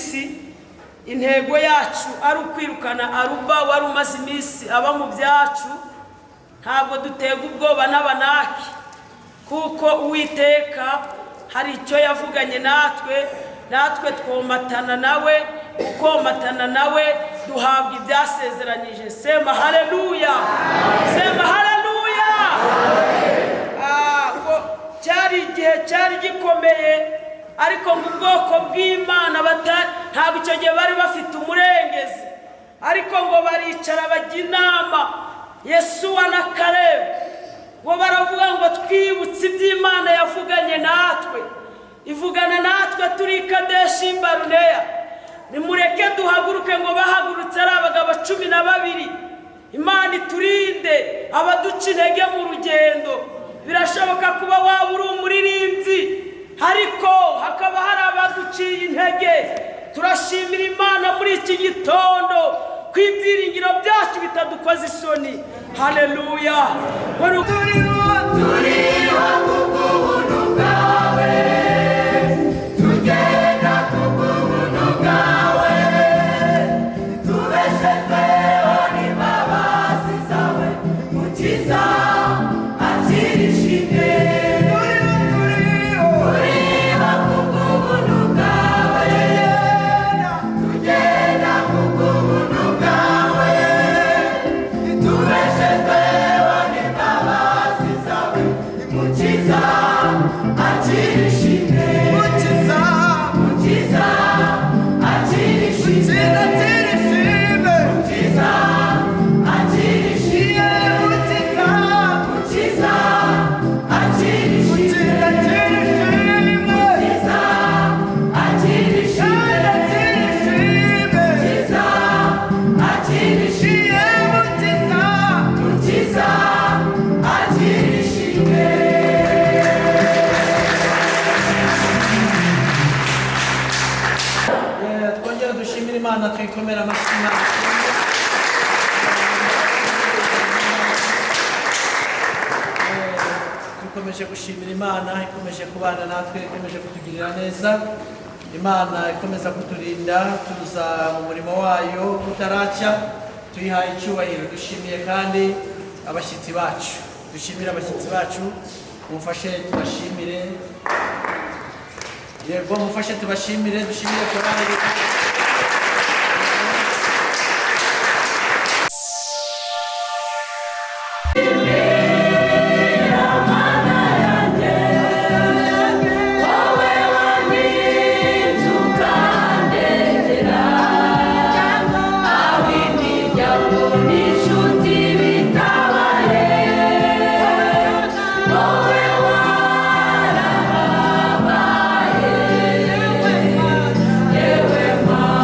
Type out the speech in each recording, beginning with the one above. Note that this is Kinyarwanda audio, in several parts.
isi, intego yacu ari ukwirukana Aruba wari umaze iminsi aba mu byacu. Ntabwo dutega ubwoba n'Abanaki, kuko Uwiteka hari icyo yavuganye natwe, natwe twomatana nawe, ukomatana nawe duhabwa ibyasezeranyije. Sema haleluya, sema haleluya. Ngo cyari igihe cyari gikomeye, ariko ngo ubwoko bw'Imana ntabwo icyo gihe bari bafite umurengezi, ariko ngo baricara bajya inama Yesuwa na Kalebu, ngo baravuga ngo twibutse iby'Imana yavuganye natwe, ivugana natwe turi i Kadeshi Baruneya, nimureke duhaguruke. Ngo bahagurutse ari abagabo 12. Imana iturinde abaduca intege mu rugendo. Birashoboka kuba waba uri umuririmbyi, ariko hakaba hari abaduciye intege. Turashimira Imana muri iki gitondo ko ibyiringiro byacu bitadukoza isoni. Haleluya. Turiho kubw'ubuntu bwawe, tugenda kubw'ubuntu bwawe, tubeshejweho n'imbabazi zawe, Mukiza akira ishimwe. Turiho kubw'ubuntu bwawe, tugenda kubw'ubuntu bwawe, tubeshejweho n'imbabazi zawe, Mukiza akira ishimwe. Mukiza, Mukiza akira ishimwe. Mukiza akira ishimwe. Mukiza akira ishimwe. Mukiza akira ishimwe. Mukiza akira ishimwe. Mukiza akira ishimwe. Twongere dushimire Imana, tuyikomere amashyi Imana. Dukomeje gushimira Imana ikomeje kubana natwe, ikomeje kutugirira neza, Imana ikomeza kuturinda tuza mu murimo wayo utaracya, tuyihaye icyubahiro. Dushimiye kandi abashyitsi bacu, dushimire abashyitsi bacu, mufashe tubashimire. Yego, mufashe tubashimire, dushimire korali. Inshuti bitabaye, wowe warahabaye, yewe Mana.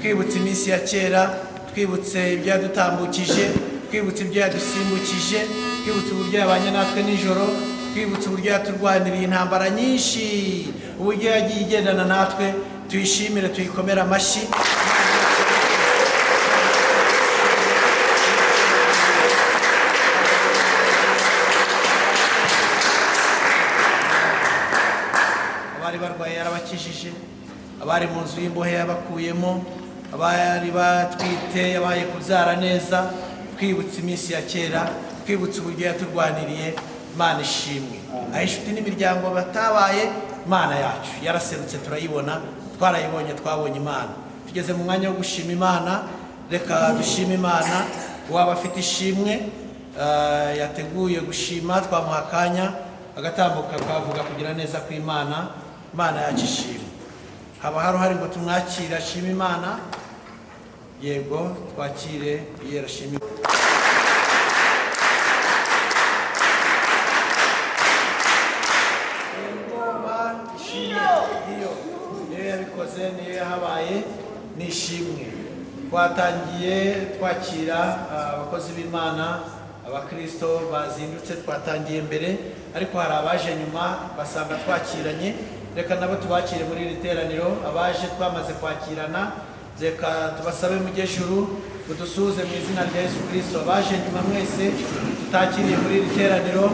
Twibutse iminsi ya kera, twibutse ibyo yadutambukije, twibutse ibyo yadusimbukije, twibutse uburyo yabanye natwe nijoro, twibutse uburyo yaturwaniriye intambara nyinshi, uburyo yagiye igendana natwe. Tuyishimire, tuyikomere amashyi. Abari barwaye yarabakijije, abari mu nzu y'imbohe yabakuyemo, abari batwite yabaye kubyara neza. Twibutse iminsi ya kera, twibutse uburyo yaturwaniriye. Imana ishimwe. Aho inshuti n'imiryango batabaye, Imana yacu yaraserutse, turayibona, twarayibonye, twabonye Imana. Tugeze mu mwanya wo gushima Imana. Reka dushime Imana. Uwaba afite ishimwe yateguye gushima, twamuha akanya agatambuka akavuga kugira neza kw'Imana. Imana yacu ishimwe. Haba hari uhari ngo tumwakire ashime Imana? Yego, twakire yera ashime. Iyo niyo yabikoze, niyo yahabaye, nishimwe. Twatangiye twakira abakozi b'Imana, abakristo bazindutse, twatangiye mbere, ariko hari abaje nyuma basanga twakiranye. Reka nabo tubakire muri iri teraniro. Abaje twamaze kwakirana, reka tubasabe mujye juru mudusuhuze mu izina rya Yesu Kristo. Abaje nyuma mwese tutakiriye muri iri teraniro,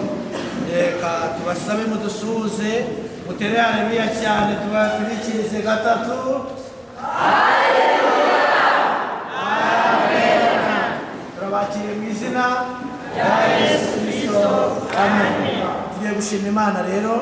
reka tubasabe mudusuhuze, mutere haleluya cyane, tubikirize gatatu. Turabakiriye mu izina rya Yesu Kristo, amen. Tugiye gushima Imana rero.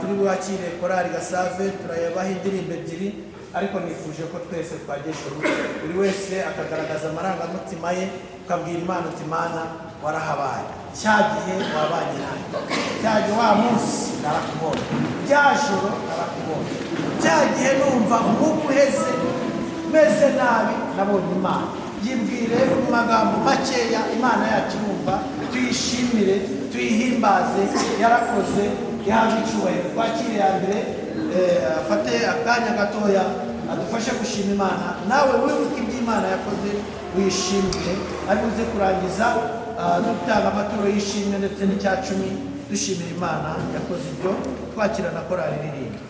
Turi bwakire korali Gasave, turayabaha indirimbo ebyiri, ariko nifuje ko twese twajya ijuru, buri wese akagaragaza amarangamutima ye, ukabwira Imana uti Imana warahabaye, cya gihe wabanye nanjye, cya gihe wa munsi narakubonye, rya joro narakubonye, cya gihe numva umwuka uheze meze nabi nabonye Imana. Yibwire mu magambo makeya, Imana yacu irumva. Tuyishimire, tuyihimbaze, yarakoze, ihabwe icyubahiro. Twakire ya mbere, afate akanya gatoya adufashe gushima Imana. Nawe wibuke ibyo Imana yakoze, wishimire. Ari buze kurangiza dutanga amaturo y'ishimwe ndetse n'icya cumi, dushimira Imana yakoze ibyo. Twakira na korali iririmba.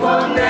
Bona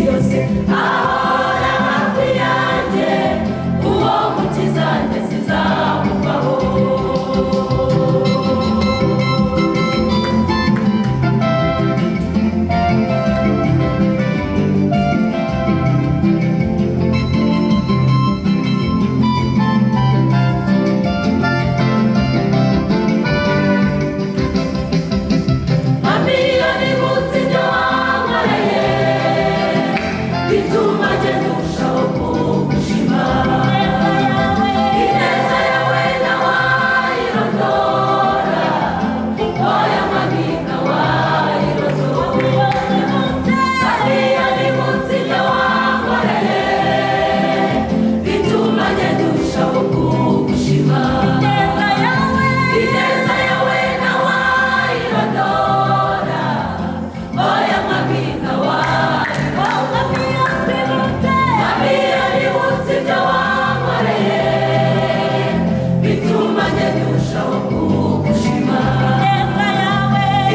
yose ahora hafi yanjye, uwo mukiza njye sizamuvaho. Amiliyoni munsi ibyo wankoreye bituma njye ndushaho kugushima. Ineza yawe ntawayirondora, oya mami ntawayirondora. Amiliyoni munsi ibyo wankoreye bituma njye ndushaho kugushima. Ineza yawe ntawayirondora, oya mami ntawayirondora. Amiliyoni munsi ibyo wankoreye bituma njye ndushaho kugushima.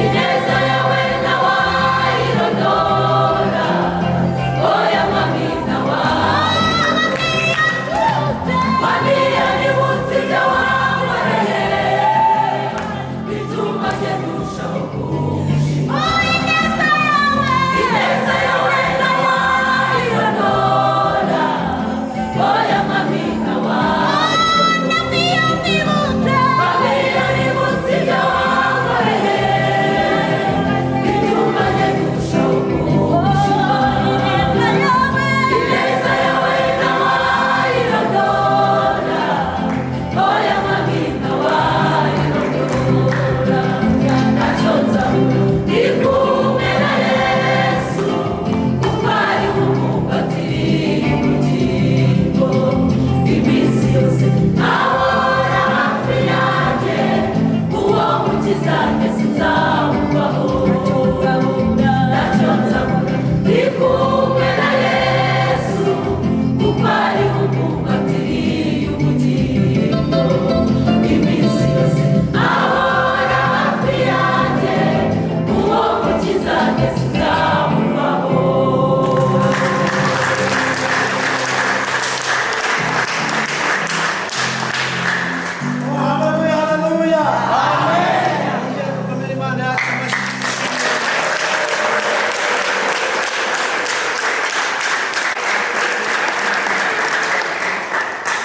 Ineza yawe ntawayirondora, oya mami ntawayirondora. Amiliyoni munsi ibyo wankoreye bituma njye ndushaho kugushima. Ineza yawe ntawayirondora, oya mami ntawayirondora. Amiliyoni munsi ibyo wankoreye bituma njye ndushaho kugushima. Ineza yawe ntawayirondora, oya mami ntawayirondora. Ntacyo nzabura ndi kumwe na Yesu, kuko ari we umumbatiriye ubugingo. Iminsi yose ahora hafi yanjye, uwo mukiza njye sinzamuvaho. Ntacyo nzabura ndi kumwe na Yesu, kuko ari we umumbatiriye ubugingo. Iminsi yose ahora hafi yanjye, uwo mukiza njye sinzamuvaho. Haleluya, haleluya. Amen. Dukomere Imana yacu amashyi.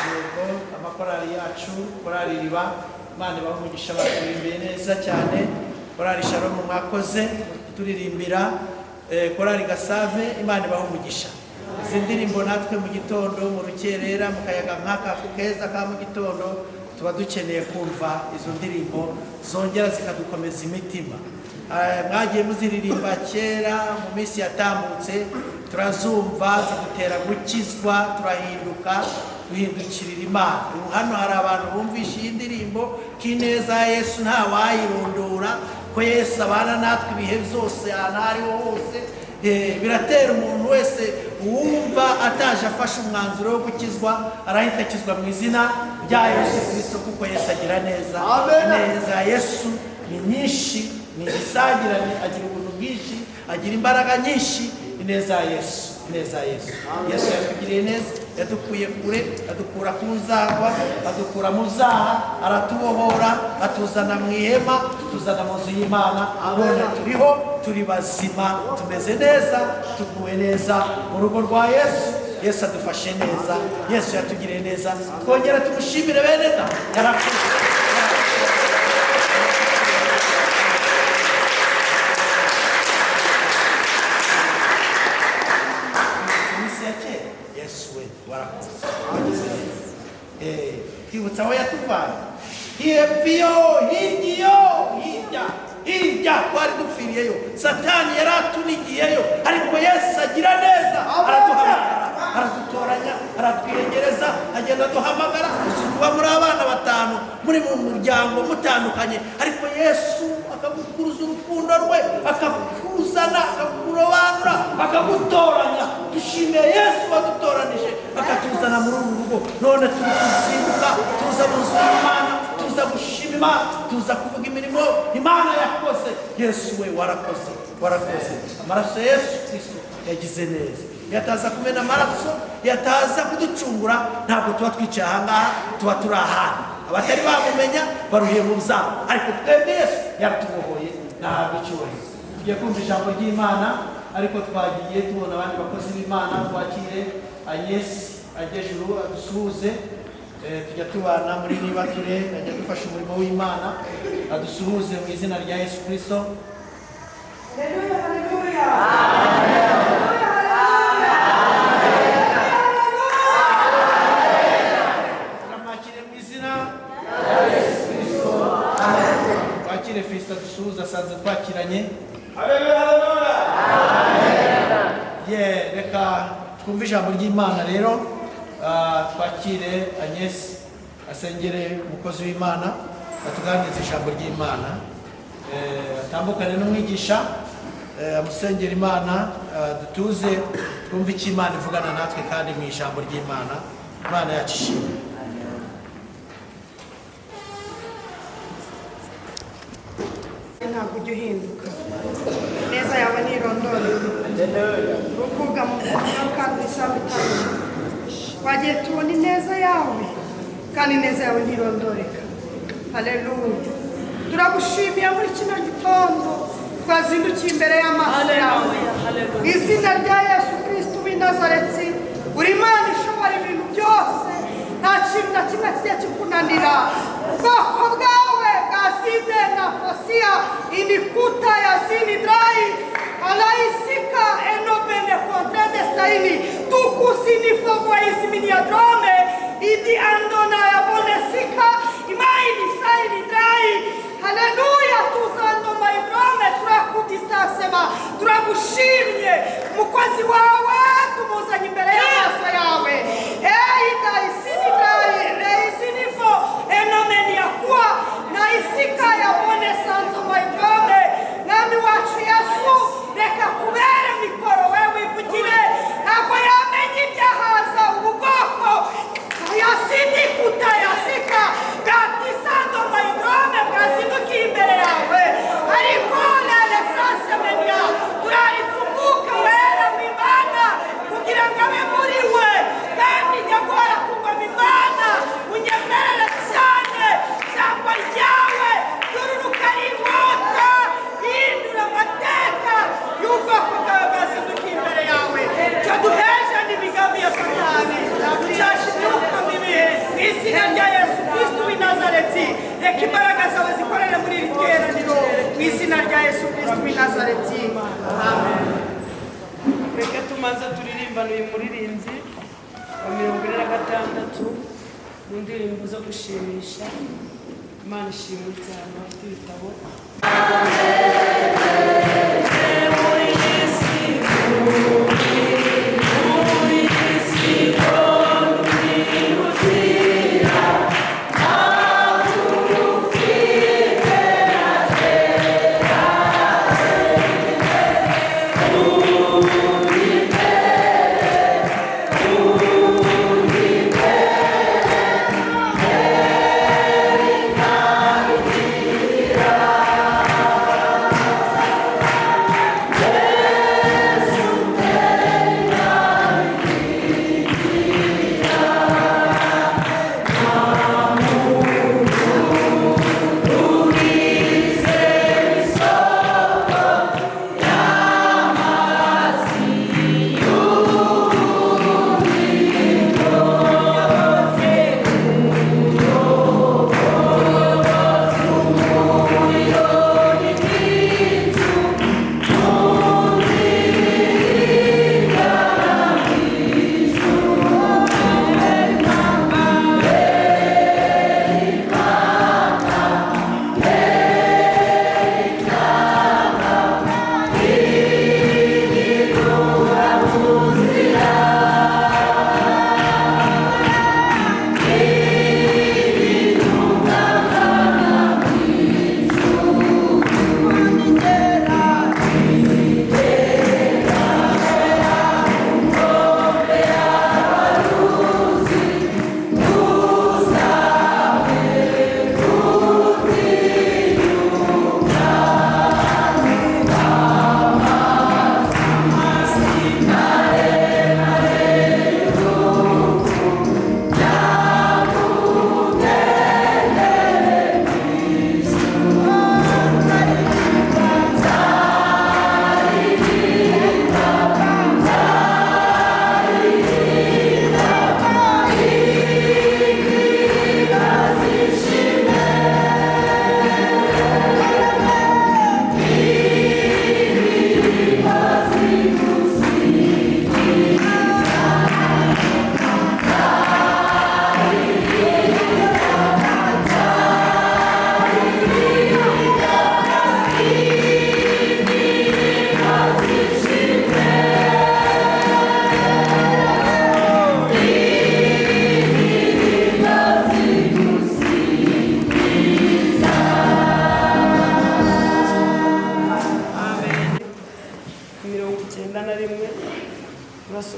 Yego, amakorali yacu, korali Iriba, Imana ibahe umugisha, baturirimbiye neza cyane. Korali Shalom mwakoze kuturirimbira, korali Gasave, Imana ibahe umugisha. Izi ndirimbo natwe mu gitondo, mu rukerera, mu kayaga nk'aka keza ka mu gitondo, tuba dukeneye kumva izo ndirimbo zongera zikadukomeza imitima. Mwagiye muziririmba kera mu minsi yatambutse, turazumva zidutera gukizwa, turahinduka, duhindukirira Imana. Ubu hano hari abantu bumvishe iyi ndirimbo ko ineza ya Yesu ntawayirondora, ko Yesu abana natwe ibihe byose, ahantu aho ariho hose. Biratera umuntu wese uwumva ataje afashe umwanzuro wo gukizwa, arahita akizwa mu izina rya Yesu Kristo, kuko Yesu agira neza. Ineza ya Yesu ni nyinshi, ni igisagirane, agira ubuntu bwinshi, agira imbaraga nyinshi. Ineza ya Yesu, ineza ya Yesu. Yesu yatugiriye neza, yadukuye kure, adukura ku nzagwa, adukura mu byaha, aratubohora, atuzana mu ihema, atuzana mu nzu y'Imana. None turiho, turi bazima, tumeze neza, tuguwe neza mu rugo rwa Yesu. Yesu adufashe neza, Yesu yatugiriye neza, twongera tumushimire bene data, yarakoze. Iminsi ya kera, Yesu we warakoze, wagize neza. Twibutsa aho yatuvanye, hepfo, hirya, hirya, hirya twari dupfiriyeyo, Satani yari atunigiyeyo, ariko Yesu agira neza, araduhamagara, aradutoranya, aratwiyegereza, agenda aduhamagara. Uzi kuba muri abana batanu muri mu muryango mutandukanye, ariko Yesu akagukuruza urukundo rwe, akakuzana, akakurobanura, akagutoranya. Dushimiye Yesu wadutoranije akatuzana muri uru rugo. None turi kuzinduka tuza mu nzu y'Imana, tuza gushima Imana, tuza kuvuga imirimo Imana yakoze. Yesu we warakoze, warakoze. Amaraso ya Yesu Kristo yagize neza. Yataza kumena amaraso, yataza kuducungura, ntabwo tuba twicaye aha ngaha, tuba turi ahantu abatari bamumenya baruhiye mu byabo, ariko twebwe Yesu yaratubohoye, nahabwa icyubahiro. Tugiye kumva ijambo ry'Imana, ariko twagiye tubona abandi bakozi b'Imana. Twakire Agnes Agejuru adusuhuze. Tujya tubana muri Nibature, ajya dufasha umurimo w'Imana, adusuhuze mu izina rya Yesu Kristo. Haleluya, haleluya. Turamwakire mu izina rya Yesu Kristo. Twakire Fiston dusuhuze, asanze twakiranye. Ye, reka twumve ijambo ry'Imana rero. Twakire Agnes asengere umukozi w'Imana, atuganirize ijambo ry'Imana. Atambukane n'umwigisha, amusengera Imana, dutuze twumve icyo Imana ivugana natwe kandi mu ijambo ry'Imana. Imana yacu ishimwe. Ntabwo ujya uhinduka, neza yawe ntirondoreka, urukuga mu buzima kandi isaha itanu twagiye tubona ineza yawe, kandi ineza yawe ntirondoreka. Haleluya, turagushimiye muri kino gitondo twazindukiye imbere y'amaso yawe. Haleluya, haleluya. Mu izina rya Yesu Kristo w'i Nazareti, uri Imana ishobora ibintu byose, nta kintu na kimwe kijya kikunanira. Ubwoko bwawe bwa side na fosiya inikuta ya sinidrayi alaisika enobene kontredestaini tukusinifavoisiminiadrome idi andona yabonesika imaini sainidrayi. Haleluya, tuzandoma idrome turakudistasema. Turagushimye, umukozi wawe tumuzanye imbere y'amaso yawe. Eida isinidrayi reisinifo enomeni yakuwa na isika yabone sanzoma idrome. Mwami wacu Yesu, reka kubere mikoro wewe wivugire, ntabwo yamenya ibyahaza ubu bwoko yasidikuta yasika bwatisando mayidrome bwazindukiye imbere yawe, ariko lelesansemenya turaritse umwuka wera w'Imana kugira ngo abe muri we, kandi nyagora kugoma Imana unyemerere cyane ijambo ryawe ryururuka ari inkota ihindura amateka y'ubwoko bwawe bwazindukiye imbere yawe. Icyo duheje n'imigambi ya Satani, ducyasha imyuka mibi mu izina rya Yesu Kristo w'i Nazareti. Reka imbaraga zawe zikorere muri iri teraniro mu izina rya Yesu Kristo w'i Nazareti, amen. Reka tumanze turirimbane uyu muririmbyi wa 46 mu ndirimbo zo gushimisha Imana. Ishimwe cyane bafite ibitabo. Thank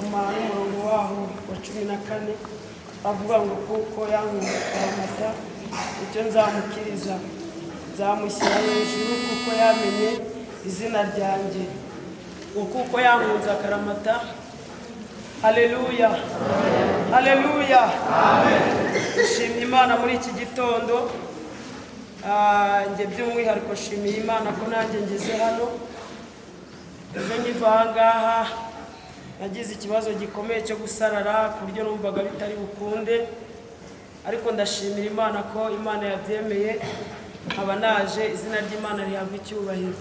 Turasoma n'umurongo waho wa 14, avuga ngo kuko yankunze akaramata, icyo nzamukiriza nzamushyira hejuru kuko yamenye izina ryanjye. Ngo kuko yankunze akaramata. Haleluya, haleluya. Dushimye Imana muri iki gitondo. Njye by'umwihariko nshimiye Imana ko nanjye ngeze hano. Ejo nkiva aha ngaha nagize ikibazo gikomeye cyo gusarara, ku buryo numvaga bitari bukunde, ariko ndashimira Imana ko Imana yabyemeye nkaba naje. Izina ry'Imana rihabwa icyubahiro.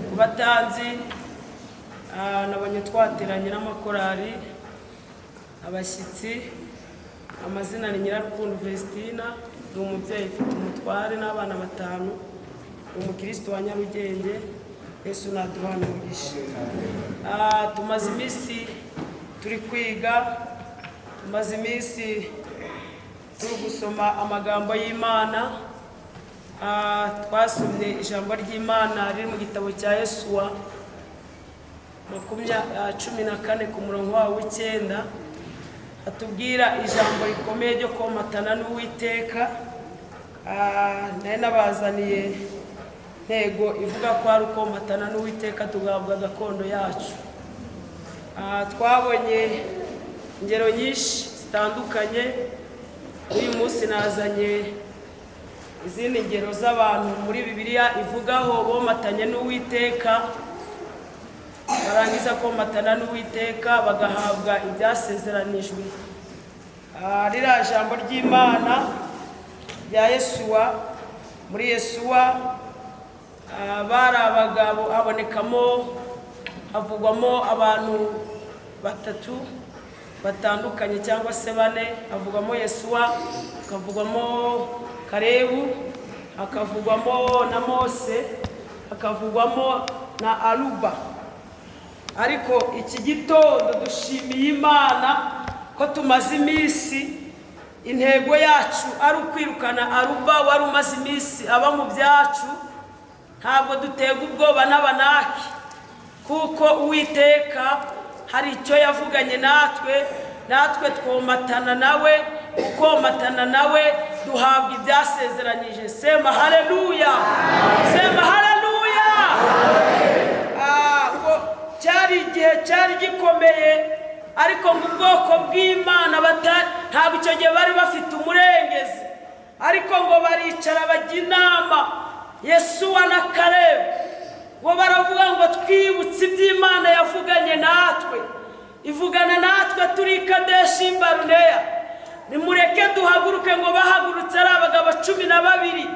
Ku batanzi, nabonye twateranye n'amakorari, abashyitsi. Amazina ni Nyirarukundo Vestina, ni umubyeyi ufite umutware n'abana 5, ni umukristo wa Nyarugenge. Yesu naduhana umugisha. Tumaze iminsi turi kwiga, tumaze iminsi turi gusoma amagambo y'Imana. Twasomye ijambo ry'Imana riri mu gitabo cya Yesuwa 14 ku murongo wawo w'9, atubwira ijambo rikomeye ryo komatana n'Uwiteka. Nari nabazaniye ntego ivuga ko ari ukomatana n'Uwiteka tugahabwa gakondo yacu. Twabonye ingero nyinshi zitandukanye. Uyu munsi nazanye izindi ngero z'abantu muri Bibiliya ivugaho bomatanye n'Uwiteka, barangiza komatana n'Uwiteka bagahabwa ibyasezeranijwe. Ririya jambo ry'Imana rya Yesuwa, muri Yesuwa bari abagabo, habonekamo havugwamo abantu 3 batandukanye cyangwa se 4. Havugwamo Yesuwa, hakavugwamo Kalebu, hakavugwamo na Mose, hakavugwamo na Aruba. Ariko iki gitondo dushimiye Imana ko tumaze iminsi intego yacu ari ukwirukana Aruba wari umaze iminsi aba mu byacu. Ntabwo dutega ubwoba n'abanaki, kuko Uwiteka hari icyo yavuganye natwe, natwe twomatana nawe. Ukomatana nawe duhabwa ibyasezeranyije. Sema haleluya, sema haleluya. Ngo cyari igihe cyari gikomeye, ariko ngo ubwoko bw'Imana ntabwo icyo gihe bari bafite umurengezi, ariko ngo baricara bajya inama. Yesuwa na Kalebu ngo baravuga ngo twibutse iby'Imana yavuganye natwe, ivugana natwe turi i Kadeshi Baruneya, nimureke duhaguruke. Ngo bahagurutse ari abagabo 12.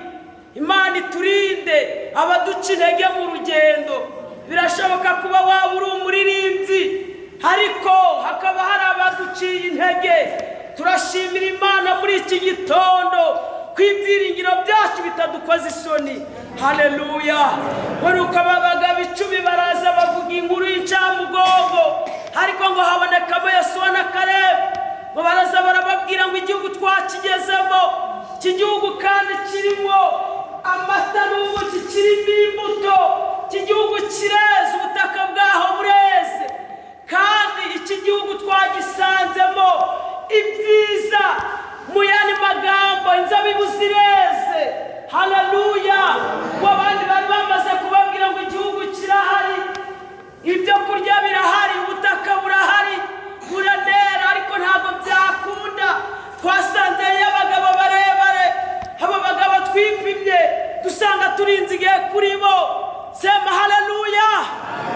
Imana iturinde abaduca intege mu rugendo. Birashoboka kuba waba uri umuririmbyi, ariko hakaba hari abaduciye intege. Turashimira Imana muri iki gitondo ko ibyiringiro byacu bitadukoza isoni. Haleluya. Nuko abagabo 10 baraza bavuga inkuru y'incamugongo, ariko ngo habonekamo Yesuwa na Kalebu. Ngo baraza barababwira ngo igihugu twakigezemo, iki gihugu kandi kirimo amata n'ubuki, kirimo imbuto, iki gihugu kireze, ubutaka bwaho bureze, kandi iki gihugu twagisanzemo ibyiza. Mu yandi magambo, inzabibu zireze. Haleluya. Ngo abandi bari bamaze kubabwira ngo igihugu kirahari, ibyo kurya birahari, ubutaka burahari, buranera, ariko ntabwo byakunda. Twasanze abagabo barebare, abo bagabo twipimye dusanga turinze igihe kuri bo. Sema haleluya.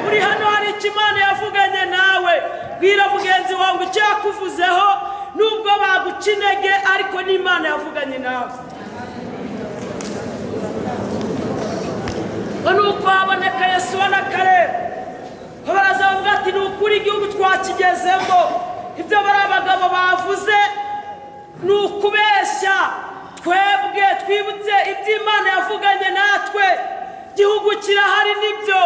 Uri hano hari icyo Imana yavuganye nawe. Bwira mugenzi wawe icyo yakuvuzeho, nubwo baguca intege, ariko n'Imana yavuganye nawe. Nuko haboneka Yesuwa na Kalebu, baraza bavuga ati ni ukuri igihugu twakigezemo, ibyo bari abagabo bavuze ni ukubeshya, twebwe twibutse iby'Imana yavuganye natwe. Igihugu kirahari nibyo,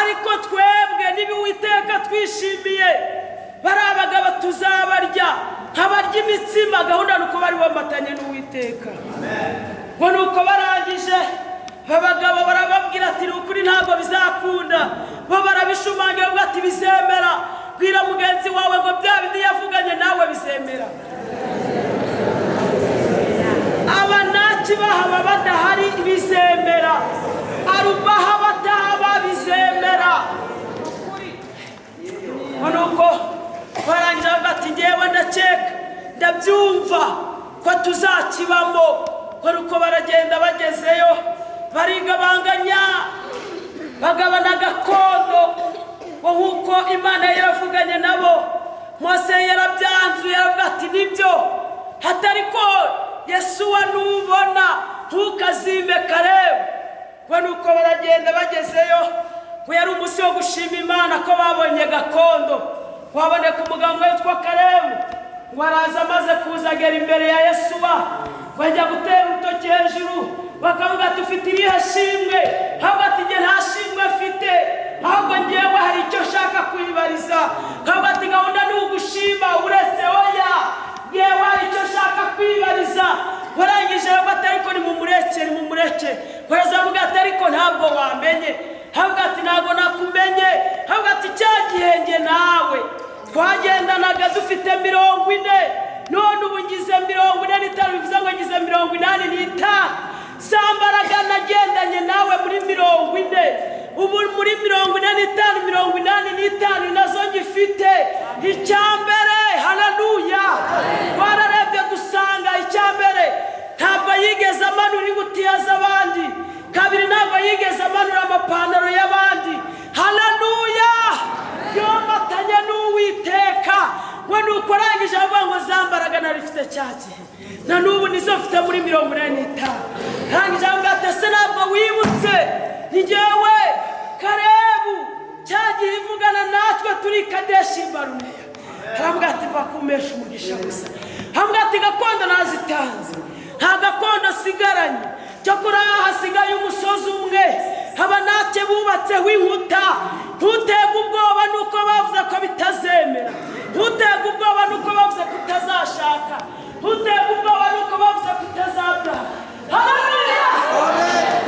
ariko twebwe niba Uwiteka twishimiye, bari abagabo tuzabarya nkabarya imitsima. Gahunda nuko bari bamatanye n'Uwiteka. Ngo nuko barangije abagabo barababwira ati ni ukuri ntabwo bizakunda. Bo barabishumangira bavuga ati bizemera. Bwira mugenzi wawe ngo bya bindi yavuganye nawe bizemera. Abanaki bahaba badahari bizemera, Arubaha batahaba bizemera. Nuko barangije bati ngewe ndakeka ndabyumva ko tuzakibamo. Nuko baragenda bagezeyo barigabanganya bagabana gakondo nkuko Imana yaravuganye nabo. Mose yarabyanzuye aravuga ati nibyo, hatari ko Yesuwa nubona ntukazime Kalebu. Nuko baragenda bagezeyo, ngo yari umunsi wo gushima Imana ko babonye gakondo. Waboneka umugabo witwa Kalebu ngo araza, amaze kuza agera imbere ya Yesuwa, ngo ajya gutera urutoki hejuru, bakavuga ati ufite irihe shimwe? Ahubwo ati njye nta shimwe mfite, ahubwo ngewe hari icyo nshaka kwibariza. Ahubwo ati gahunda ni ugushima, uretse oya, ngewe hari icyo nshaka kwibariza. Barangije bati ariko nimumureke, nimumureke. Barazavuga ati ariko ntabwo wamenye. Ahubwo ati ntabwo nakumenye. Ahubwo ati cya gihe njye nawe twagendanaga dufite 40, none ubu ngize 45, bivuze ngo ngize 85. Sambaraga nagendanye nawe muri 40, ubu muri 45, 85 nazo ngifite. Icyambere, haleluya, twararebye dusanga icyambere ntabwo yigeze amanura ingutiya z'abandi, kabiri ntabwo yigeze amanura amapantaro y'abandi. Haleluya, yomatanye n'Uwiteka. We nuko arangije avuga ngo zambaraga nari mfite cya gihe, na n'ubu nizo mfite muri 45. Arangije avuga ati ese ntabwo wibutse ni jyewe Kalebu cya gihe ivugana natwe turi Kadeshi Baruneya? Aravuga ati bakumesha umugisha gusa. Aravuga ati gakondo nazitanze, nta gakondo sigaranye, cyakora hasigaye umusozi umwe abanake bubatseho inkuta. Ntutege ubwoba nuko bavuze ko bitazemera, ntutege ubwoba nuko bavuze ko utazashaka, ntutege ubwoba nuko bavuze ko utazabyara. Haleluya,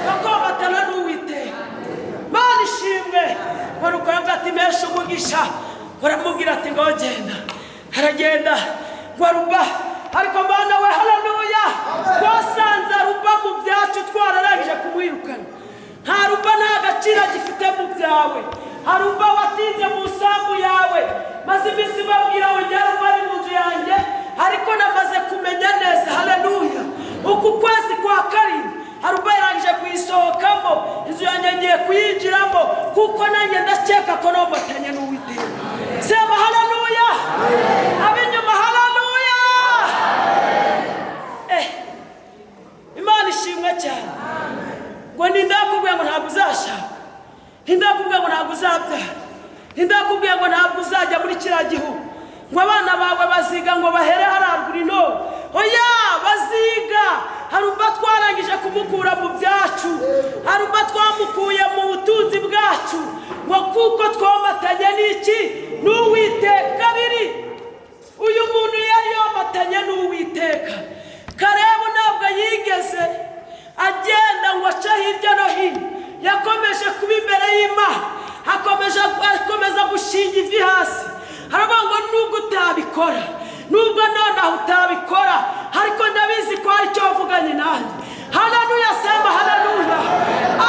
bakomatana n'Uwiteka. Mana ishimwe. Nuko aravuga ati mesha umugisha. Baramubwira ati ngo genda. Aragenda ngo Aruba, ariko Mana we, haleluya, twasanze Aruba mu byacu twararangije kumwirukana. Nta Aruba nta gaciro gifite mu byawe. Aruba watinze mu isambu yawe. Maze iminsi babwira ngo njye Aruba ari mu nzu yanjye, ariko namaze kumenya neza. Haleluya, uku kwezi kwa karindwi Aruba yarangije kuyisohokamo, inzu yanjye ngiye kuyinjiramo, kuko nanjye ndakeka ko nomatanye n'Uwiteka. Sema haleluya, ab'inyuma haleluya. Imana ishimwe cyane. Ngo ndakubwiye ngo ntabwo uzashaka, ndakubwiye ngo ntabwo uzabyara, ndakubwiye ngo ntabwo uzajya muri kiriya gihugu, ngo abana bawe baziga ngo bahere hararuguru ino. Oya, baziga. Aruba twarangije kumukura mu byacu, Aruba twamukuye mu butunzi bwacu, ngo kuko twomatanye n'iki? N'Uwiteka. Kabiri, uyu muntu yari yomatanye n'Uwiteka. Kalebu ntabwo yigeze agenda ngo ace hirya no hino, yakomeje kuba imbere y'Imana, akomeza gushinga ivi hasi. Haravuga ngo nubwo utabikora, nubwo nonaha utabikora, ariko ndabizi ko hari icyo wavuganye nanjye. Haleluya, sema haleluya.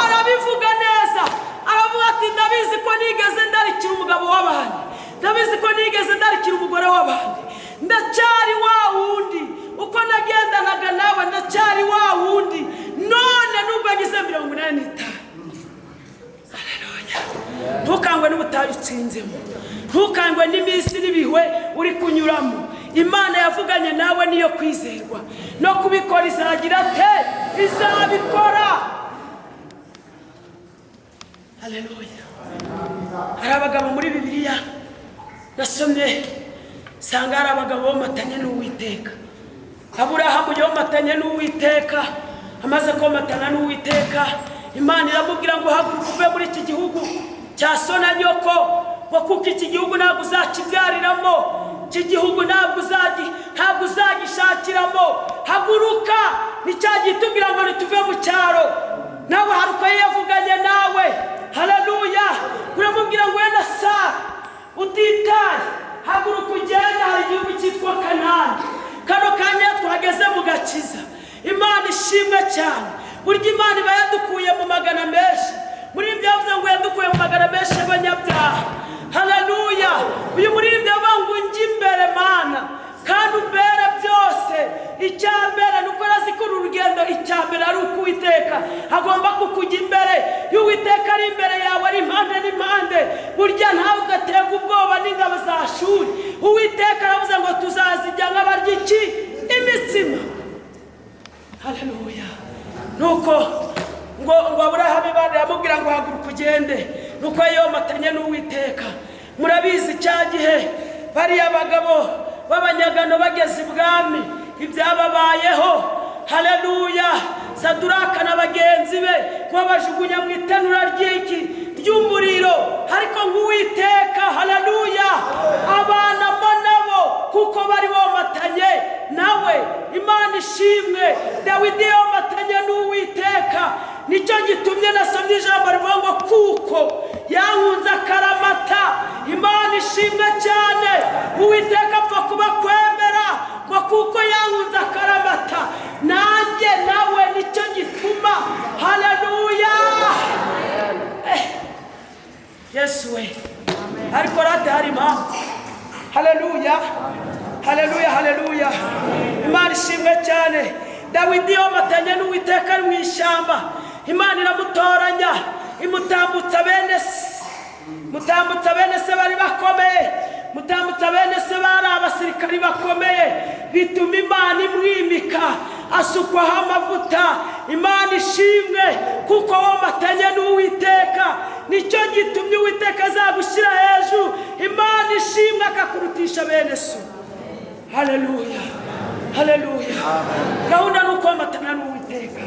Arabivuga neza, aravuga ati ndabizi ko nigeze ndarikira umugabo w'abandi, ndabizi ko nigeze ndarikira umugore w'abandi, ndacyari wa wundi uko nagendanaga nawe, ndacyari wa wundi none nubwo ngize 85. Haleluya. Ntukangwe n'ubutayu utsinzemo, ntukangwe n'iminsi n'ibihwe uri kunyuramo. Imana yavuganye nawe niyo kwizerwa, no kubikora izagira te, izabikora. Haleluya. Hari abagabo muri Bibiliya nasomye sanga hari abagabo bomatanye n'Uwiteka. Aburahamu yomatanye n'Uwiteka, amaze komatana n'Uwiteka, Imana iramubwira ngo haguruka uve muri iki gihugu cya so na nyoko, ngo kuko iki gihugu ntabwo uzakibyariramo, iki gihugu ntabwo uzagishakiramo. Haguruka, ni cya gihe itubwira ngo nituve mu cyaro. Nawe hari uko yavuganye nawe. Haleluya. Uramubwira ngo wenda Sara Utitaye, haguruka ugende, hari igihugu cyitwa Kanani. Kano kanya twageze mu gakiza, Imana ishimwe cyane. Burya Imana iba yadukuye mu magana menshi. Muri ibyo yavuze ngo yadukuye mu magana menshi y'abanyabyaha. Haleluya. Uyu muririmbyi avuga ngo njye imbere Mana, kandi umbere byose. Icya mbere ni uko arazi ko uru rugendo icya mbere ari uko Uwiteka agomba kukujya imbere. Iyo Uwiteka ari imbere yawe, ari impande n'impande, burya ntawe ugaterwa ubwoba n'ingabo za Ashuri. Uwiteka aravuze ngo tuzazijya nk'abarya iki? Imitsima. Haleluya. Nuko ngo Aburahamu Imana yamubwira ngo haguruka ugende. Nuko yomatanye n'Uwiteka. Murabizi cya gihe bariya bagabo b'abanyagano bageze ibwami ibyababayeho. Haleluya. Saduraka na bagenzi be babajugunya mu itanura ry'iki ry'umuriro, ariko ng'Uwiteka, haleluya, abanamo nabo kuko bari bomatanye nawe. Imana ishimwe. Dawidi yomatanye n'Uwiteka. Nicyo gitumye nasomye ijambo rivuga ngo kuko yankunze akaramata. Imana ishimwe cyane. Uwiteka apfa kuba kwemera ngo kuko yankunze akaramata, nanjye nawe nicyo gituma. Haleluya. Yesu we. Ariko rate hari impamvu. Haleluya, haleluya, haleluya. Imana ishimwe cyane. Dawidi yomatanye n'Uwiteka ari mu ishyamba. Imana iramutoranya, imutambutsa bene se. Mutambutsa bene se bari bakomeye, mutambutsa bene se bari abasirikari bakomeye, bituma Imana imwimika, asukwaho amavuta. Imana ishimwe kuko womatanye n'Uwiteka. Nicyo gitumye Uwiteka azagushyira hejuru. Imana ishimwe akakurutisha bene so. Haleluya, haleluya. Gahunda ni ukomatana n'Uwiteka.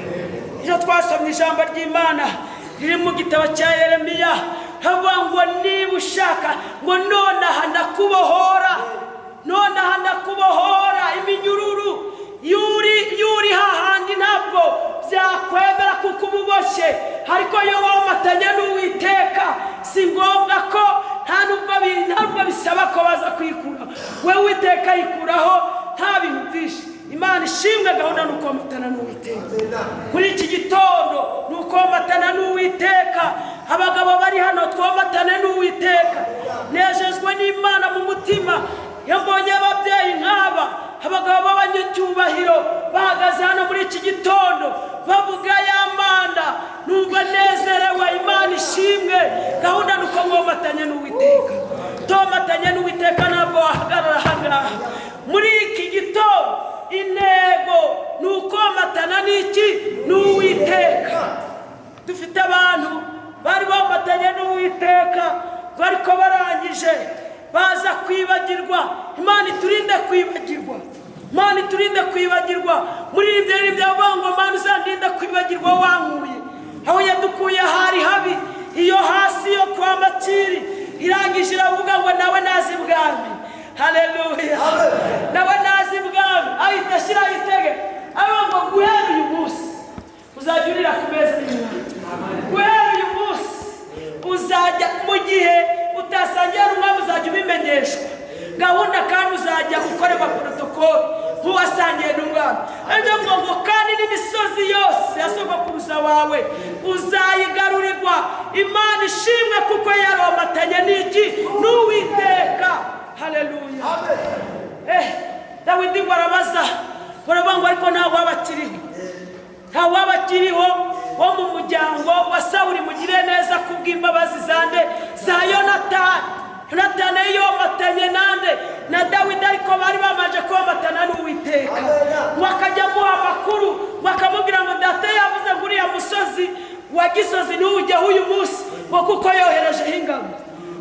Iyo twasomye ijambo ry'Imana riri mu gitabo cya Yeremiya, havuga ngo niba ushaka ngo nonaha ndakubohora, nonaha ndakubohora iminyururu yuri hahandi ntabwo byakwemera kuko uba uboshye. Ariko iyo womatanye n'Uwiteka si ngombwa ko nta nubwo bisaba ko baza kwikura, we Uwiteka yikuraho nta bintu byinshi. Imana ishimwe. Gahunda ni ukomatana n'Uwiteka. Muri iki gitondo ni ukomatana n'Uwiteka. Abagabo bari hano twomatane n'Uwiteka. Nejejwe n'Imana mu mutima iyo mbonye ababyeyi nk'aba, abagabo b'abanyacyubahiro bahagaze hano muri iki gitondo bavuga ya Mana, numva nezerewe. Imana ishimwe. Gahunda ni uko mwomatanye n'Uwiteka. Tomatanye n'Uwiteka ntabwo wahagarara ahangaha. Muri iki gitondo intego ni ukomatana n'iki? N'Uwiteka. Dufite abantu bari bomatanye n'Uwiteka bariko barangije baza kwibagirwa. Imana iturinde kwibagirwa. Imana iturinde kwibagirwa. Muri ibyo byavuga ngo Mana uzandinde kwibagirwa wankuye. Aho yadukuye hari habi, iyo hasi yo kwa Makiri. Irangije iravuga ngo nawe nazi bwami. Haleluya. Nawe nazi bwami. Ahita ashyiraho itegeko avuga ngo guhera uyu munsi uzajya urira ku meza y'Imana. Guhera uyu munsi uzajya, mu gihe utasangiye n'umwami uzajya ubimenyeshwa. Gahunda kandi uzajya gukorerwa protokoli nk'uwasangiye n'umwami. Ariko ngo kandi n'imisozi yose ya sogokuruza wawe uzayigarurirwa. Imana ishimwe kuko yaromatanye n'iki? N'Uwiteka. Haleluya. Dawidi ngo arabaza, baravuga ngo ariko nta waba akiriho, nta waba akiriho wo mu muryango wa Sawuli, mugire neza kubw'imbabazi zande za Yonatani. Yonatani yomatanye nande? Na Dawidi. Ariko bari bamaze komatana n'Uwiteka. Ngo akajya amuha amakuru, ngo akamubwira ngo data yavuze ngo uriya musozi wa Gisozi ntuwujyeho uyu munsi, ngo kuko yoherejeho ingabo.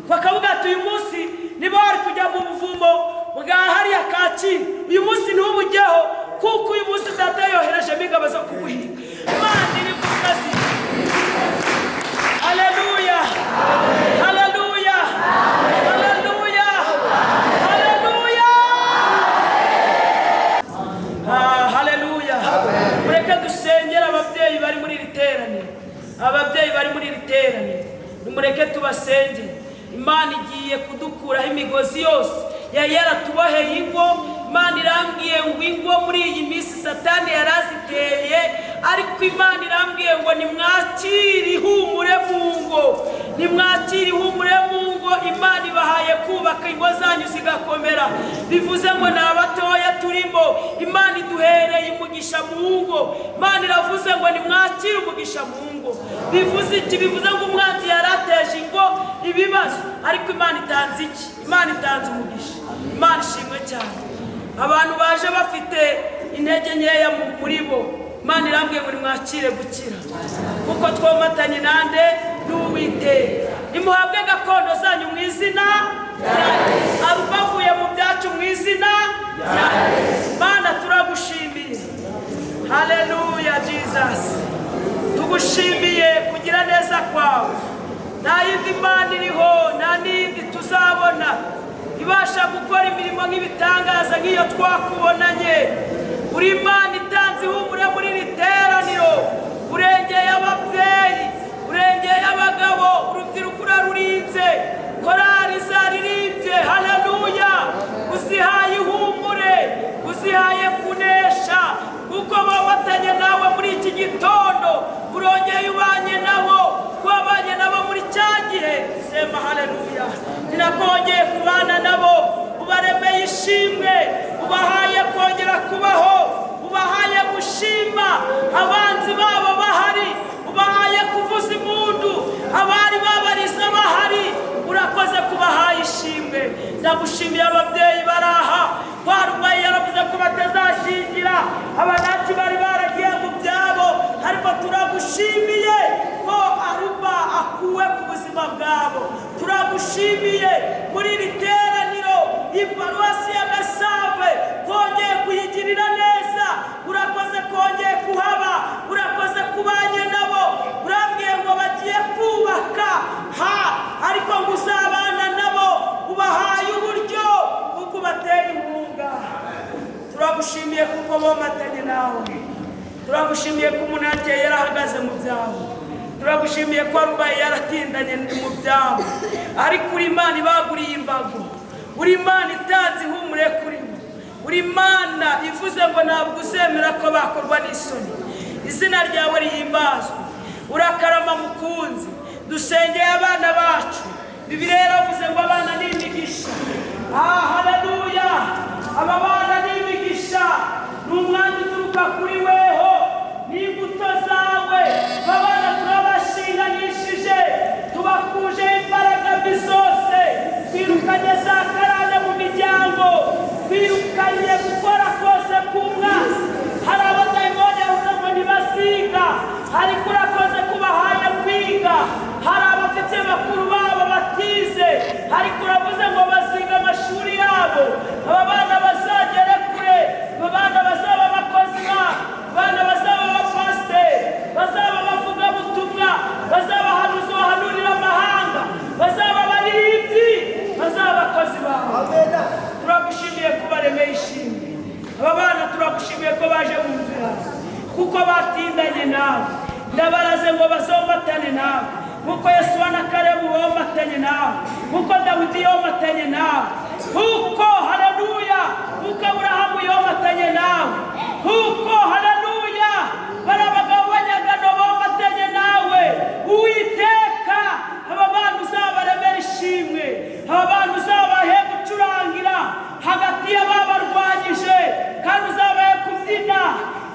Ngo akavuga ati uyu munsi niba wari kujya mu buvumo bwa hariya Kacyiru, uyu munsi ntubujyeho kuko uyu munsi data yoherejemo ingabo zo kuguhiga. Imana iri mu kazi. Haleluya, haleluya, haleluya, haleluya. Haleluya. Mureke dusengere ababyeyi bari muri iri teraniro. Ababyeyi bari muri iri teraniro, nimureke tubasengere. Imana igiye igiye kudukuraho imigozi yose yari yaratuboheye ingo. Imana irambwiye ngo ingo muri iyi minsi Satani yaraziteye, ariko Imana irambwiye ngo nimwakire ihumure mu ngo, nimwakire ihumure mu ngo. Imana ibahaye kubaka ingo zanyu zigakomera. Bivuze ngo ni abatoya turimo, Imana iduhereye umugisha mu ngo. Imana iravuze ngo nimwakire umugisha mu ngo. Bivuze iki? Bivuze ngo umwanzi yarateje ingo ibibazo, ariko Imana itanze iki? Imana itanze umugisha. Imana ishimwe cyane. Abantu baje bafite intege nkeya muri bo, Imana irambwiye ngo nimwakire gukira, kuko twomatanye nande? N'Uwiteka. Nimuhabwe gakondo zanyu mu izina rya Yesu. Abavuye mu byacu mu izina rya Yesu. Mana turagushimiye. Haleluya Jesus. Tugushimiye kugira neza kwawe. Nta yindi Mana iriho, nta n'iyindi tuzabona ibasha gukora imirimo nk'ibitangaza nk'iyo twakubonanye. Uri Imana itanze ihumure muri iri teraniro. Urengeye ababyeyi, urengeye abagabo, urubyiruko urarurinze, korari zaririmbye. Haleluya. Uzihaye ihumure, uzihaye kunesha, kuko bamatanye nawe muri iki gitondo. Urongeye ubanye nabo, wabanye nabo muri cya gihe. Sema haleluya. Ni nako wongeye kubana nabo, ubaremeye ishimwe, ubahaye kongera kubaho, ubahaye gushima abanzi babo bahari, ubahaye kuvuza impundu abari babariza bahari. Urakoze kubahaye ishimwe. Ndagushimiye ababyeyi baraha. Twarumbaye yaravuze ko batazashingira abanaki bari baragiye mu byabo, ariko turagushimiye ko Aruba akuwe ku buzima bwabo. Turagushimiye muri iri teraniro iparuwasi ya Gasave kongeye kuyigirira neza. Urakoze kongeye kuhaba, urakoze kubanye nabo. Urambwiye ngo bagiye kubaka ha, ariko ngo uzabana nabo, ubahaye uburyo kuko ubateye inkunga. Turagushimiye kuko bomatanye nawe. Turagushimiye ko umuntu yagiye yarahagaze mu byabo. Turagushimiye ko Arubaye yaratindanye mu byabo, ariko uri Imana ibaguriye imbago, uri Imana itanze ihumure kuri bo, uri Imana ivuze ngo ntabwo uzemera ko bakorwa n'isoni. Izina ryawe rihimbazwe. Urakarama mukunzi. Dusengeye abana bacu. Bibiliya yaravuze ngo abana ni imigisha. Haleluya. Aba bana ni imigisha, ni umwanya uturuka kuri weho, ni imbuto zawe. Abana turabashinganishije, tubakuje imbaraga mbi zose, twirukanye za karande mu miryango, twirukanye gukora kose k'umwanzi. Hari abadayimoni yavuze ngo ntibasiga, ariko urakoze kubahaye kwiga. Hari abafite bakuru babo batize, ariko uravuze ngo baziga amashuri yabo. Aba bana bazagere kure, aba bana bazaba abakozi babo, abana bazaba abapasiteri, bazaba abavugabutumwa, bazaba abahanuzi bahanurira amahanga, bazaba abaririmbyi, bazaba abakozi bawe. Turagushimiye kubaremeye ishimwe. Aba bana turagushimiye ko baje mu nzu yawe, kuko batindanye nawe. Ndabaraze ngo bazomatane nawe, nkuko Yosuwa na Kalebu bomatanye nawe, nkuko Dawidi yomatanye nawe, nkuko haleluya, nkuko Aburahamu yomatanye nawe, nkuko haleluya bari abagabo b'abanyagano bomatanye nawe. Uwiteka, aba bana uzabaremera ishimwe, aba bana uzabahe gucurangira hagati y'ababarwanyije, kandi uzabahe kubyina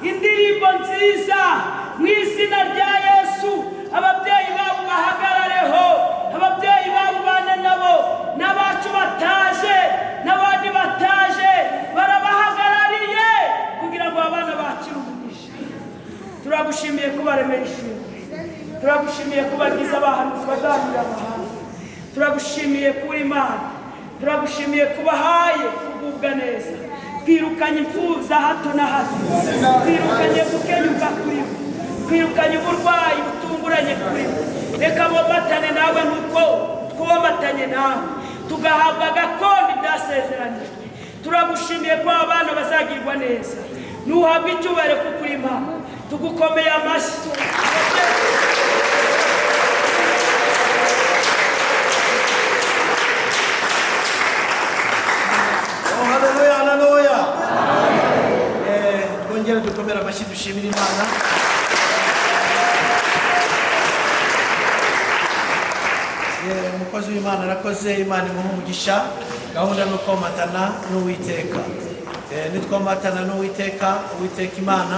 indirimbo nziza mu izina rya Yesu. Ababyeyi babo bahagarareho, ababyeyi babo bane nabo, n'abacu bataje n'abandi bataje barabahagarariye kugira ngo abana bakire umugisha. Turagushimiye ko baremeye ishimwe, turagushimiye ko bagize abahanuzi bazanyura amahanga, turagushimiye ko uri Imana, turagushimiye ko ubahaye kugubwa neza. Twirukanye impfu za hato na hato, twirukanye gukenyuka kuri bo, twirukanye uburwayi butunguranye kuri bo. Reka bomatane nawe nkuko twomatanye nawe, tugahabwa gakondo ibyasezeranijwe. Turagushimiye ko abana bazagirwa neza. Nuhabwa icyubahiro kuko uri Imana. Tugukomeye amashyi. Amashyi dushimire Imana. Umukozi w'Imana arakoze, Imana imuha umugisha. Gahunda ni ukomatana n'Uwiteka. Nitwomatana n'Uwiteka, Uwiteka Imana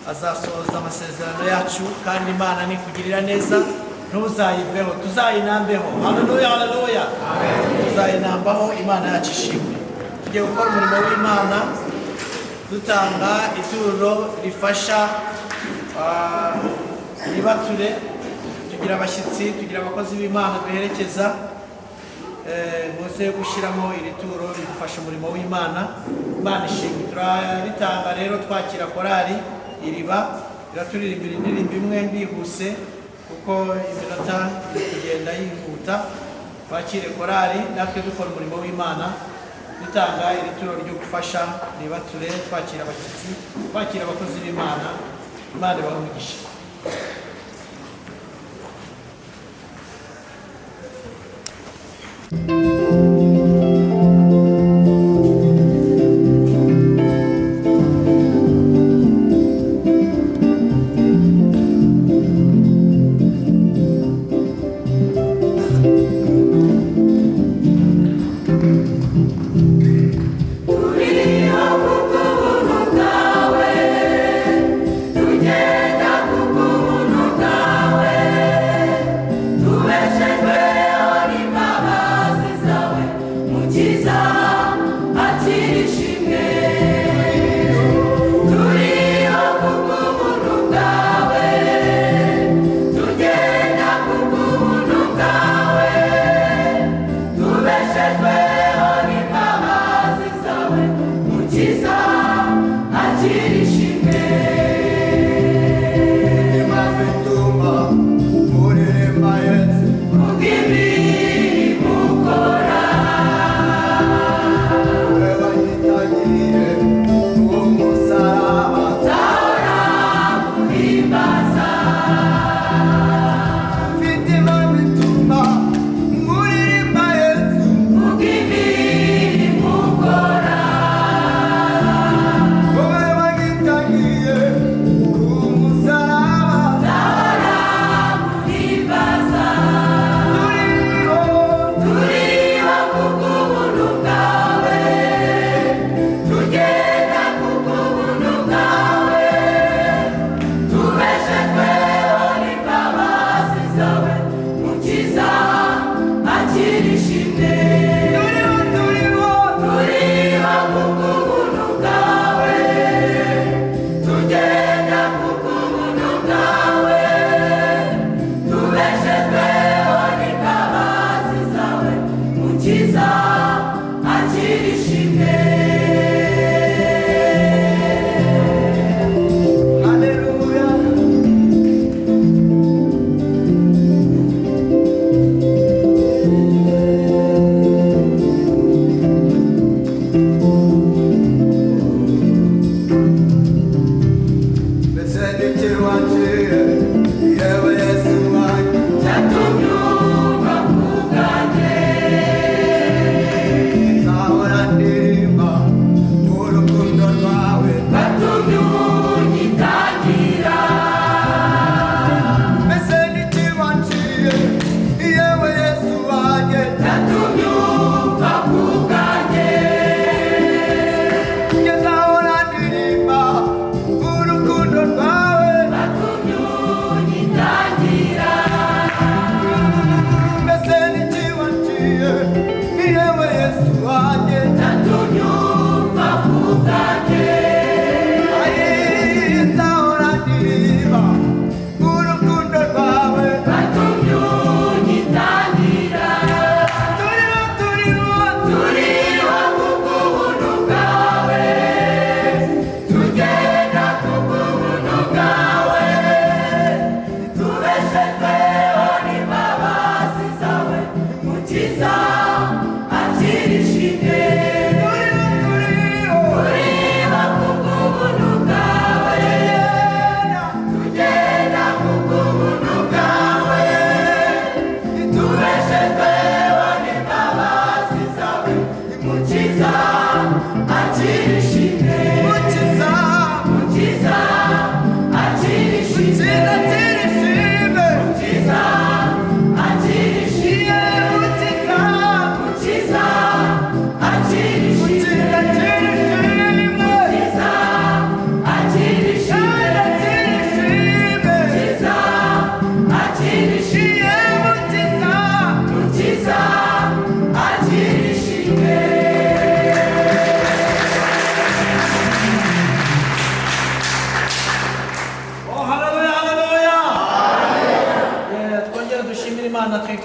azasohoza amasezerano yacu, kandi Imana nikugirira neza ntuzayiveho, tuzayinambeho. Haleluya, haleluya, tuzayinambaho. Imana yacu ishimwe. Tugiye gukora umurimo w'Imana dutanga ituro rifasha ribature. Tugira abashyitsi, tugira abakozi b'Imana duherekeza. Muze gushyiramo iri turo ridufasha umurimo w'Imana. Imana ishimwe. Turaritanga rero twakira korali Iriba, iraturirimbira indirimbo imwe bihuse kuko iminota iri kugenda yihuta. Twakire korali natwe dukora umurimo w'Imana, dutanga iri turo ryo gufasha ribature, twakira abashyitsi, twakira abakozi b'Imana. Imana ibahe umugisha. Turiho kubw'ubuntu bwawe, tugenda kubw'ubuntu bwawe, tubeshejweho n'imbabazi zawe, Mukiza akira ishimwe. Turiho kubw'ubuntu bwawe, tugenda kubw'ubuntu bwawe, tubeshejweho n'imbabazi zawe, Mukiza akira ishimwe. Kubw'imirimo ukora, nzahora nguhimbaza. Kubw'imirimo ukora, nzahora nguhimbaza. Turiho kubw'ubuntu bwawe, tugenda kubw'ubuntu bwawe, tubeshejweho n'imbabazi zawe, Mukiza akira ishimwe. Turiho kubw'ubuntu bwawe, tugenda kubw'ubuntu bwawe, tubeshejweho n'imbabazi zawe, Mukiza akira ishimwe. Cyatumye uva ku bwanjye, watumye unyitangira. Cyatumye uva ku bwanjye,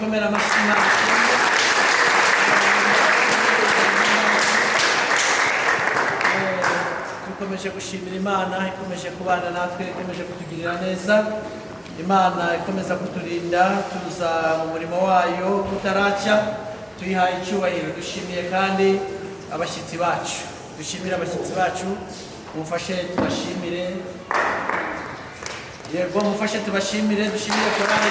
tuyikomere amashyi Imana. Dukomeje gushimira Imana ikomeje kubana natwe, ikomeje kutugirira neza, Imana ikomeza kuturinda tuza mu murimo wayo utaracya, tuyihaye icyubahiro. Dushimiye kandi abashyitsi bacu, dushimire abashyitsi bacu, mufashe tubashimire. Yego, mufashe tubashimire, dushimire korali.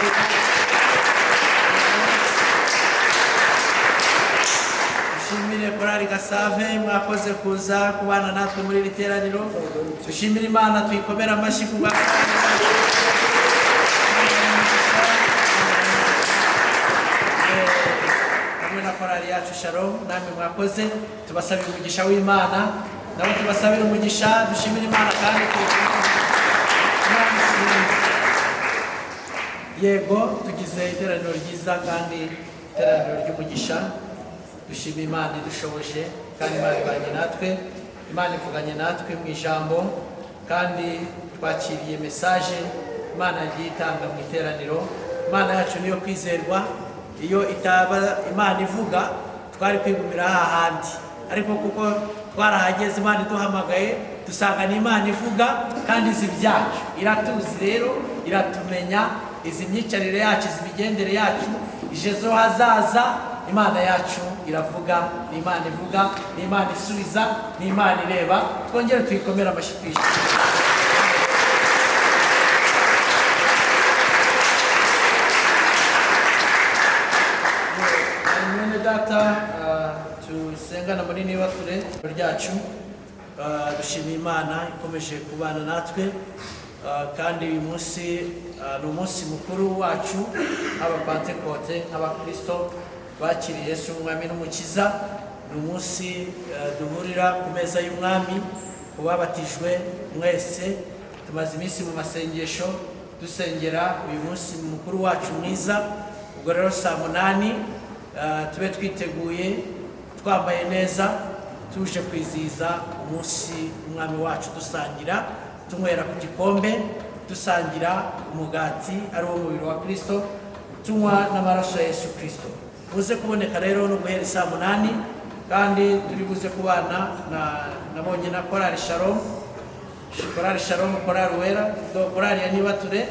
Dushimire korali Gasave, mwakoze kuza kubana natwe muri iri teraniro. Dushimire Imana, tuyikomere amashyi ku bwa hamwe na korali yacu Shalom. Namwe mwakoze, tubasabira umugisha w'Imana, nabo tubasabira umugisha. Dushimire Imana kandi yego tugize iteraniro ryiza kandi iteraniro ry'umugisha. Dushimire Imana idushoboje kandi Imana ibanye natwe, Imana ivuganye natwe mu ijambo, kandi twakiriye message Imana yagiye itanga mu iteraniro. Imana yacu niyo kwizerwa, iyo itaba Imana ivuga twari kwigumira hahandi, ariko kuko twarahageze Imana iduhamagaye dusanga ni Imana ivuga kandi izi ibyacu, iratuzi rero, iratumenya, izi imyicarire yacu, izi imigendere yacu, ejo hazaza. Imana yacu iravuga, ni Imana ivuga, ni Imana isubiza, ni Imana ireba. Twongere tuyikomere amashyi twishime. Mwene data, tusengana muri nibature ryacu. Dushimiye Imana ikomeje kubana natwe, kandi uyu munsi ni umunsi mukuru wacu nk'Abapantekote, nk'Abakristo bakiriye Yesu Umwami n'Umukiza. Ni umunsi duhurira ku meza y'Umwami ku babatijwe mwese. Tumaze iminsi mu masengesho dusengera uyu munsi mukuru wacu mwiza. Ubwo rero saa 8 tube twiteguye, twambaye neza, tuje kwizihiza umunsi Umwami wacu, dusangira, tunywera ku gikombe, dusangira umugati ari wo mubiri wa Kristo, tunywa n'amaraso ya Yesu Kristo. Buze kuboneka rero no guhera saa 8, kandi turi buze kubana na nabonye na korali Shalom, korali Shalom, korali Wera, korali ya Nibature,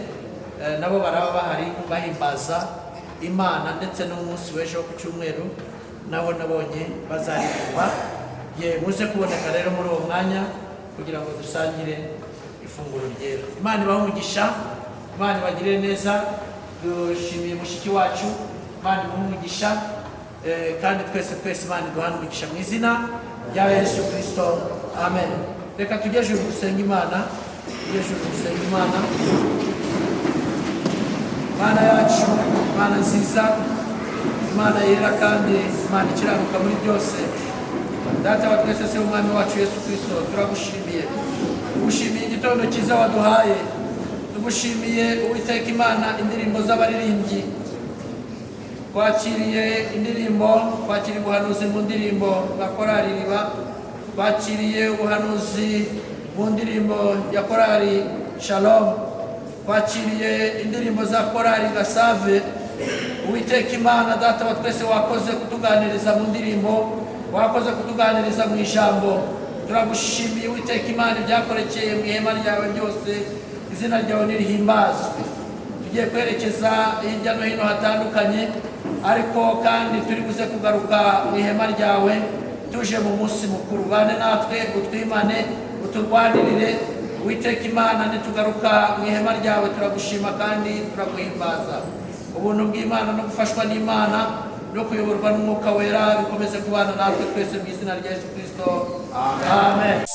nabo baraba bahari bahimbaza Imana, ndetse n'umunsi w'ejo ku cyumweru naho nabonye bazaririmba. Ye muze kuboneka rero muri uwo mwanya kugira ngo dusangire ifunguro ryera. Imana ibahe umugisha, Imana ibagirire neza. Dushimiye mushiki wacu, Imana imuhe umugisha, kandi twese twese Imana iduhane umugisha mu izina rya Yesu Kristo, amen. Reka tujye ejuru dusenga Imana, tujye ejuru dusenga Imana. Imana yacu, Imana nziza, Imana yera kandi Imana ikiranuka muri byose, Data wa twese se Umwami wacu Yesu Kristo, turagushimiye, tugushimiye igitondo cyiza waduhaye, tugushimiye Uwiteka Imana indirimbo z'abaririmbyi, twakiriye indirimbo, twakiriye ubuhanuzi mu ndirimbo bwa korali Riba, twakiriye ubuhanuzi mu ndirimbo ya korali Shalom, twakiriye indirimbo za korali Gasave. Uwiteka Imana Data wa twese, wakoze kutuganiriza mu ndirimbo, wakoze kutuganiriza mu ijambo. Turagushimiye Uwiteka Imana ibyakorekeye mu ihema ryawe byose, izina ryawe nirihimbazwe. Tugiye kwerekeza hirya no hino hatandukanye, ariko kandi turi buze kugaruka mu ihema ryawe tuje mu munsi mukuru. Bane natwe, utwimane, uturwanirire. Uwiteka Imana, nitugaruka mu ihema ryawe turagushima kandi turaguhimbaza. Ubuntu bw'Imana no gufashwa n'Imana no kuyoborwa n'Umwuka Wera bikomeze kubana natwe twese mu izina rya Yesu Kristo, amen.